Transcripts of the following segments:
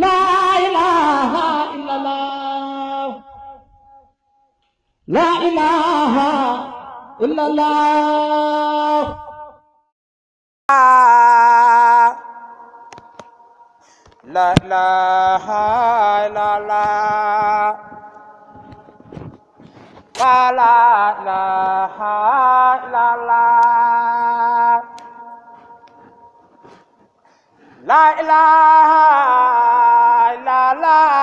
La ilaha illallah. La ilaha illallah. La ilaha illallah. La ilaha illallah. La ilaha illallah.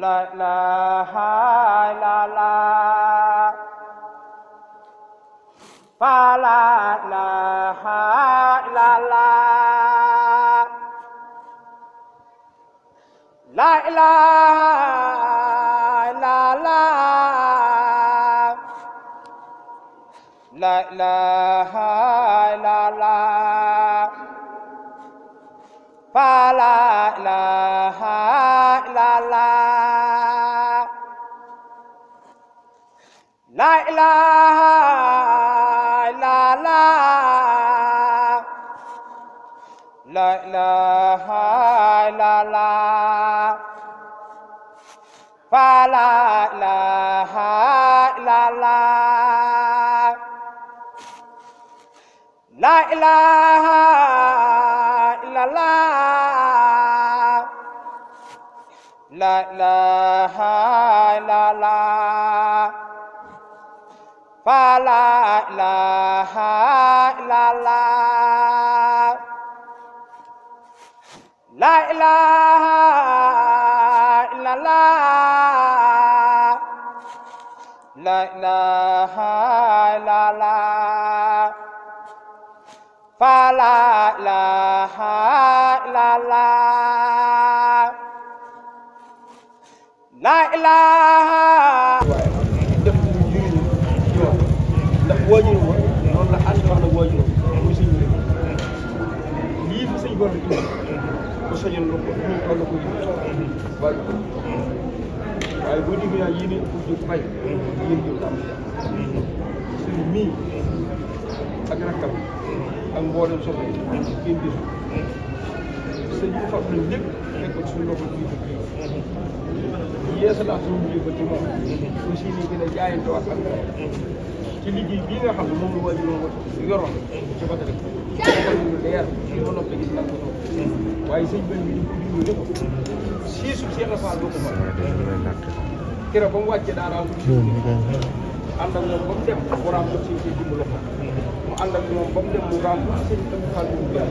La ilaha illallah. La ilaha illallah. La ilaha illallah. La ilaha illallah. La ilaha illallah. La ilaha illallah. La ilaha illallah. La ilaha illallah. La ilaha illallah. La ilaha illallah. La ilaha illallah. La ilaha illallah. La ilaha illallah. La ilaha illallah. La ilaha. ndax waajur wa noonu la ànd wax na waajur muy sëñ bi lii fi sëñ Gora indi ko soñoon la ko ñu toll ko waaye boo déggee naa yéen ko jóg bay yéen jóg am sëñ mii ak rakkam ak mboolem soxla yi ngeen gis sëñ bi fab nañ lépp nekk ko suñu loxo bii yeesalaat suñu mujj ba ci moom aussi ni gën a jaayante wax ak ci liggéey bii nga xam ne moom la waajur yoroon ci ba tey defal ñu leer li ma noppi gis nag ko waaye sëñ benn bi ñu ko dimbali lépp siisu Cheikh Fall doo ko fa keroog ba mu wàccee daaraam ànd ak moom ba mu dem mu raam ko sëñ ci dimb loxo mu ànd ak moom ba mu dem mu raam ko sëñ Fall bu mu jaay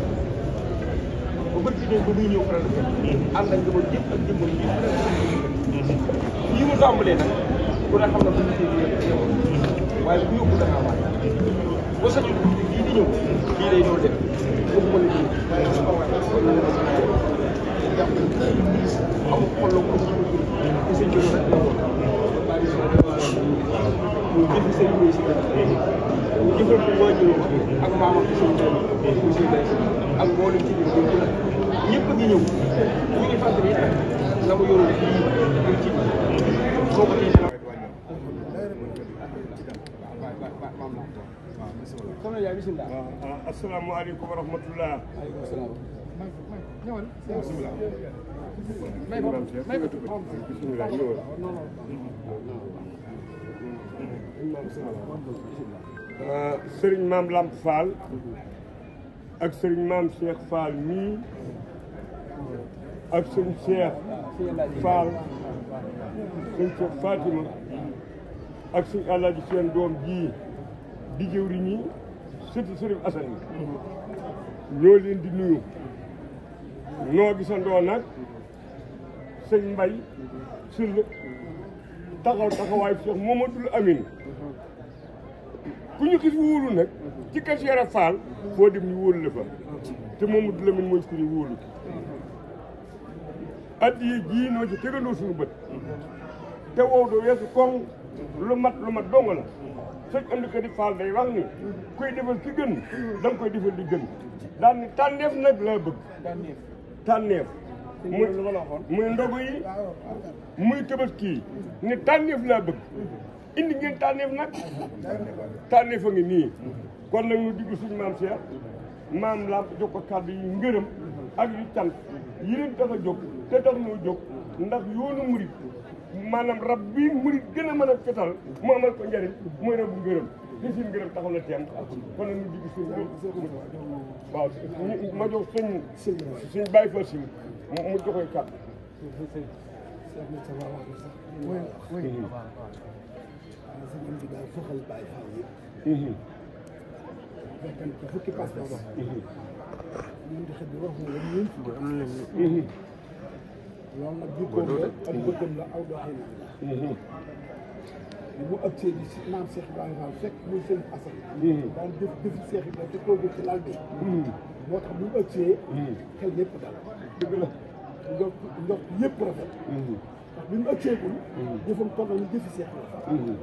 ba bët bi ba muy ñëw faral di ànd ak jëmal jëpp ak jëmmal yi lii mu tàmbalee nag ku ne xam na bu ñu téye waaye bu yóbbu dangaa waay boo sañoon lii di ñëw lii lay doon def waxuma la nii amul xol la ko ci sëñ bi rek ñu jëf sëñ bi si ñu jëfal ko waajur ak maamam sëñ bi ak mboolem ci biir ñëpp a ngi ñëw ñu ngi fàttali la mu yoroon fii pour ci soo ko tey asalaamaaleykum wa rahmatulah. Sëriñ Maam Lamp Fall ak sëriñ Maam Cheikh Fall mii ak sëriñ Cheikh Fall sëriñ Cheikh Fatima ak sëriñ Alaaji seen doom ji di jëwriñ ñi sëti sëriñ Assane ñoo leen di nuyu noo gisandoo nag sëñ Mbay Syll taxaw taxawaay Cheikh Mamadou Amine ku ñu gis wóolu nag ci kër Cheikh Fall foo dem ñu wóolu la fa te Mamadou Lamine mooy ku ñu wóolu addiye ji noo ci tegandoo suñu bët te wow doo weesu koŋ lu mat dong la sëñ andi ko di Fall day wax ni koy defal ki gën da nga koy defal di gën daan ni tànneef nag laa bëgg tànneef muy ndogu yi muy tabaski yi ni tànneef laa bëgg indi ngeen tànneef nag tànneef a ngi nii kon nag ñu diggu suñu maam Cheikh maam Lamp jox ko kàddu yi ngërëm ak yu cant yi leen tax a jóg te tax noo jóg ndax yoonu murit maanaam rab bi murit gën a mën a fetal mu amal ko njëriñ mooy rabu ngërëm te suñ ngërëm taxaw na teem kon nag ñu jigi suñ waaw ma jox suñ bàyyi fa si mu joxoy kat fukki pass la wax ñun di xëdd wax na la ñun loolu nag jikkoom la ak bëggam la aw doxinam la mu ëgsee di naan Cheikh Ibrahima Fall fekk muy sëñ Assane daan jëf jëfi Cheikh Ibrahima te toog ci laal bi moo tax bu mu ëgsee xel yëpp dal dëgg la ndox yëpp rafet ndax bi mu ëgsee ko jëfam toll nañu jëfi Cheikh Ibrahima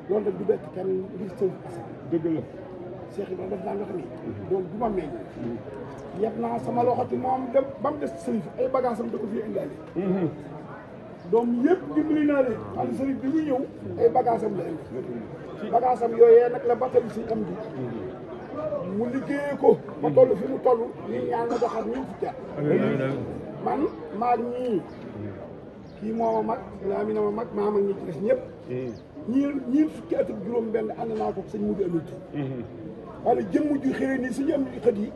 loolu nag du bekk kenn ngir sëñ Assane dëgg la Cheikh Ibrahima daf daan wax ni doom bu ma meññ yeb naa sama loxo ci moom dem ba mu des sëriñ ay bagaasam da ko fi indaale doom yëpp dimbali naa leen xam ne sëriñ bi ñu ñëw ay bagaasam la indi bagaasam yooyee nag la batali si am bi mu liggéeyee ko ba toll fi mu toll ñii ñaan na doxat ñun fi jar man maag ñii kii moo ma mag laa mi na ma mag maa mag ñi ci des ñëpp ñii fukki at ak juróom benn ànd naa ko sëñ Mudu Amit wala jëmm ju xëy nii suñu am xët yi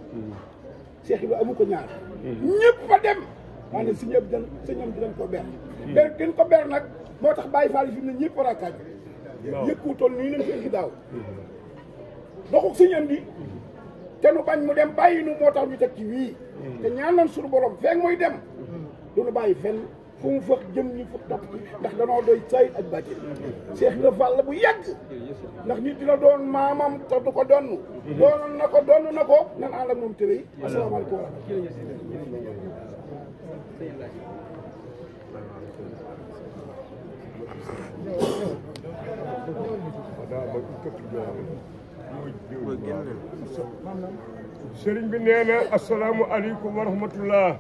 Cheikh Ibrahima amu ko ñaar ñëpp fa dem maanaam si ñëpp sëñ am di dañ ko ber gën ko ber nag moo tax Baye Fall fi mu ne ñëpp war a kaaj yëkku toll nii nañ fi daaw doxuk sëñ am di te nu bañ mu dem bàyyi nu moo tax ñu teg ci wii te ñaan nañ suñu borom feeg muy dem du nu bàyyi fenn fu mu fëx jëm ñu fëx topp ci ndax danoo doy sayit ak bàcce Cheikh Ibrahima Fall la bu yàgg ndax nit dina doon maamam te du ko donn doonoon na ko donn na ko nan ànd ak moom tëré yi asalaamaaleykum wa sëriñ bi nee na asalaamualeykum wa rahmatullah.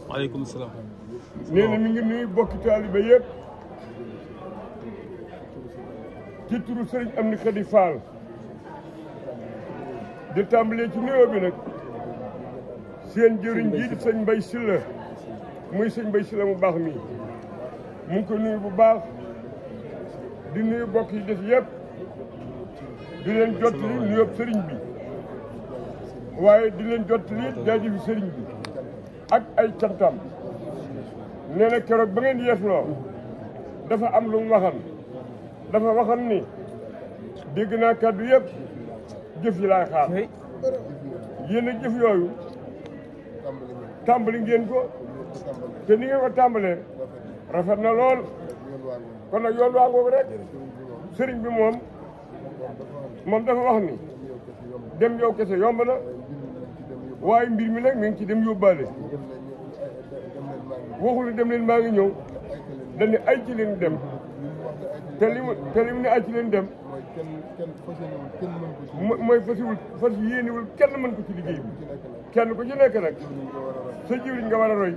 waaleykum salaam. nee na mi ngi nuyu bokki taalibe yëpp ci turu sëriñ Amdi Khady Fall di tàmbalee ci nuyoo bi nag seen jëriñ jii di sëñ Mbay Silla muy sëñ Mbay Silla mu baax mi mu ngi ko nuyu bu baax di nuyu bokk yi def yëpp di leen jottali nuyoo sëriñ bi waaye di leen jottali jaajëfi sëriñ bi ak ay cantam nee na keroog ba ngeen yeefloo dafa am lu mu waxan dafa waxan ni dégg naa kàddu yëpp jëf yi laay xaar yéen a jëf yooyu tàmbali ngeen ko te ni ngeen ko tàmbalee rafet na lool kon nag yoon waa ngoogu rek sëriñ bi moom dafa wax ni dem yow kese yomb na waaye mbir mi nag mi ngi ci dem yóbbaale waxul dem leen maa ngi ñëw dañu ay ci leen dem te li mu ne ay ci leen dem mooy fas yéenewul kenn mën ko ci liggéey bi kenn ku ci nekk nag sa jëwriñ nga war a roy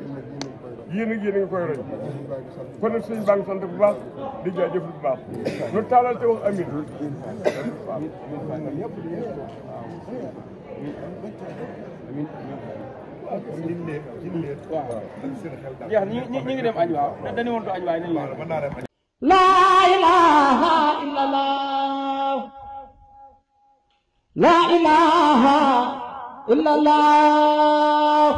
yéen ak yéen a ngi koy roy kon nag sëñ baa ngi sant bu baax di jaajëf bu baax nu taalal te wax amin jeex ñi ngi dem añ waaw dañu woon to añ waaye nañ La ilaha illallah La ilaha illallah